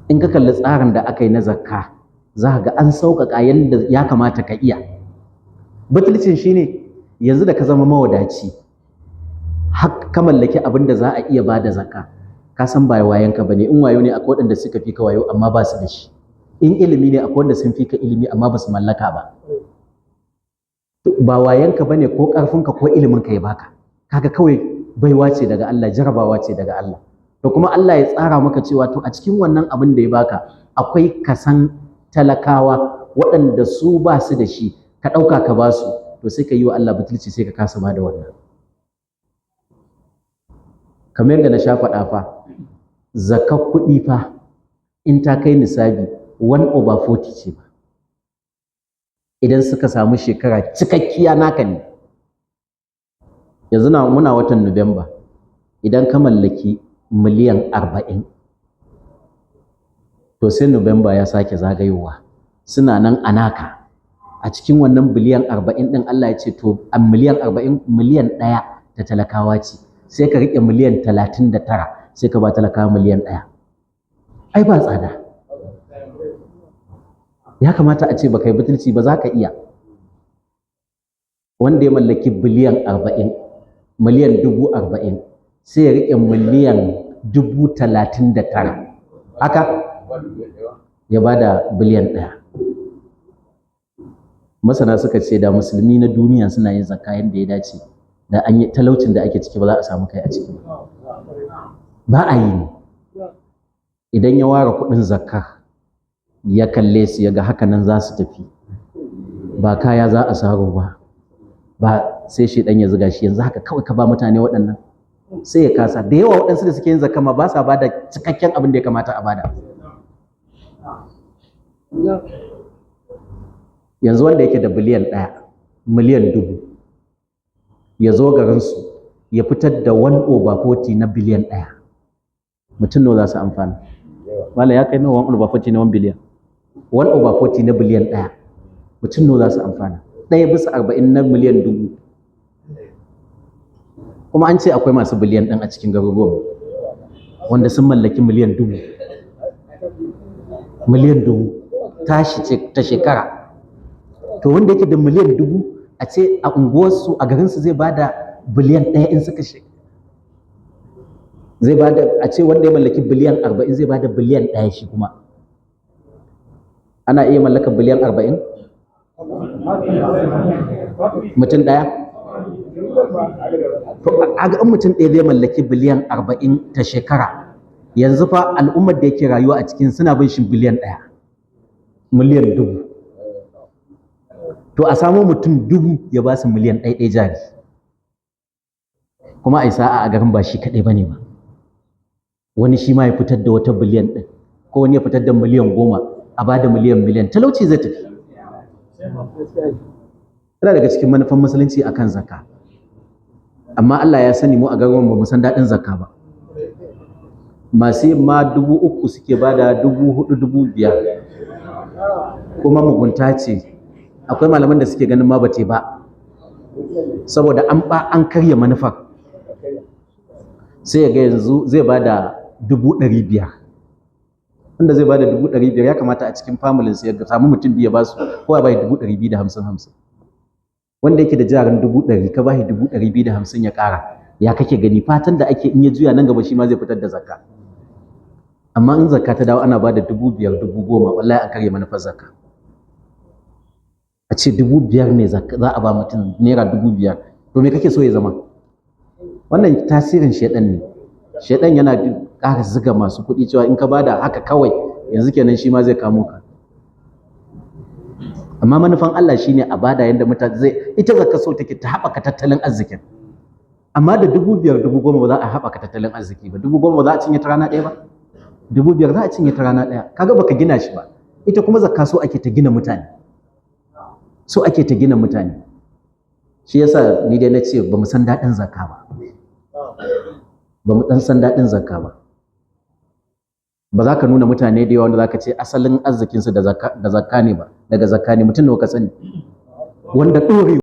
In ka kalli tsarin da aka yi na zakka, za ka ga an sauƙaƙa yadda ya kamata ka iya. Butulcin shine yanzu da ka zama mawadaci har ka mallaki abin da za a iya ba da zakka, ka san ba wayanka bane. In wayo ne, akwai waɗanda suka fi ka wayo amma ba su da shi. In ilimi ne, akwai wanda sun fi ka ilimi amma ba su mallaka ba. Ba wayanka bane ko ƙarfinka ko iliminka ya baka. Kaga kawai baiwa ce daga Allah, jarabawa ce daga Allah. To kuma Allah ya tsara maka cewa to a cikin wannan abin da ya baka akwai kasan talakawa waɗanda su ba su da shi, ka ɗauka ka ba su. To sai ka yi wa Allah butulci, sai ka kasa ba da wannan. Kamar yadda na sha faɗa fa, zakar kuɗi fa in ta kai nisabi 1 over 40 ce ba. Idan suka samu shekara cikakkiya naka ne. Yanzu na muna watan Nuwamba, idan ka mallaki miliyan 40, to sai Nuwamba ya sake zagayowa suna nan a naka. A cikin wannan biliyan 40 ɗin, Allah ya ce to a miliyan 40, miliyan 1 ta talakawa ce, sai ka riƙe miliyan 39, sai ka ba talakawa miliyan 1. Ai ba tsada. Ya kamata a ce ba kai butulci ba, za ka iya. Wanda ya mallaki biliyan 40, miliyan 40,000, sai ya riƙe miliyan 39,000, haka ya ba da biliyan 1. Masana suka ce da musulmi na duniya suna yin zakka yadda ya dace, da an yi talaucin da ake ciki ba za a samu kai a ciki ba. Ba a yi ne. Idan ya ware kuɗin zakka, ya kalle su, ya ga haka nan za su tafi, ba kaya za a saro ba, ba sai shi ya zuga shi, yanzu haka kawai ka ba mutane waɗannan, sai ya kasa. Da yawa waɗansu da suke yin zakka ma ba sa ba da cikakken abin da ya kamata a bada. Yanzu wanda yake da biliyan 1, miliyan 1000, ya zo garinsu ya fitar da 1 over 40 na biliyan 1, mutum nawa za su amfana? Wala ya kai nawa 1 over 40 na 1 biliyan? 1 over 40 na biliyan 1, mutum nawa za su amfana? 1/40 na miliyan 1000. Kuma an ce akwai masu biliyan ɗin a cikin garuruwan wanda sun mallaki miliyan 1000, miliyan 1000 tashi ce ta shekara. To wanda yake da miliyan 1000, a ce a unguwarsu, a garinsu, zai bada biliyan 1 in suka shi zai bada, a ce wanda ya mallaki biliyan 40 zai bada biliyan 1 shi kuma. Ana iya mallakar biliyan 40 mutum ɗaya? To a ga in mutum ɗaya zai mallaki biliyan 40 ta shekara, yanzu fa al'ummar da yake rayuwa a cikin suna bin shi biliyan 1, miliyan 1000. To a samo mutum 1000 ya ba su miliyan 1 ɗaya jari, kuma a yi sa'a a garin ba shi kaɗai ba ne ba, wani shi ma ya fitar da wata biliyan ɗin, ko wani ya fitar da miliyan 10, a ba da miliyan miliyan, talauci zai tafi. Yana daga cikin manufan musulunci akan zakka. Amma Allah ya sani mu a garin ba mu san daɗin zakka ba. Masu yin ma 3000 suke ba da, 4000, 5000, kuma mugunta ce. Akwai malaman da suke ganin ma bate ba, saboda an ba an karya manufar. Sai ya ga yanzu zai ba da 500,000. Wanda zai ba da 500,000, ya kamata a cikin familin sa ya samu mutum biyu ya ba su, ko ya ba 250,000 50. Wanda yake da jarin 100,000, ka ba shi 250,000 ya ƙara, ya kake gani? Fatan da ake, in ya juya nan gaba shi ma zai fitar da zakka. Amma in zakka ta dawo ana ba da 5000, 10,000, wallahi an karya manufar zakka. A ce 5000 ne za a ba mutum, naira 5000, to me kake so ya zama? Wannan tasirin shaidan ne. Shaidan yana ƙara ziga masu kuɗi cewa in ka bada haka kawai, yanzu kenan shi ma zai kamo ka. Amma manufan Allah shine a bada yanda mutane zai ita zakka so take ta haɓaka tattalin arzikin. Amma da 5000, 10,000 ba za a haɓaka tattalin arziki ba. 10,000 ba za a cinye ta rana ɗaya ba, 5000 za a cinye ta rana ɗaya. Kaga baka gina shi ba. Ita kuma zakka so ake ta gina mutane, so ake ta gina mutane. Shi yasa ni dai na ce ba mu san daɗin zakka ba, ba mu ɗan san daɗin zakka ba. Ba za ka nuna mutane da yawa wanda za ka ce asalin arzikinsu da zakka ne ba, daga zakka ne. Mutum nawa ka sani wanda ɗorewa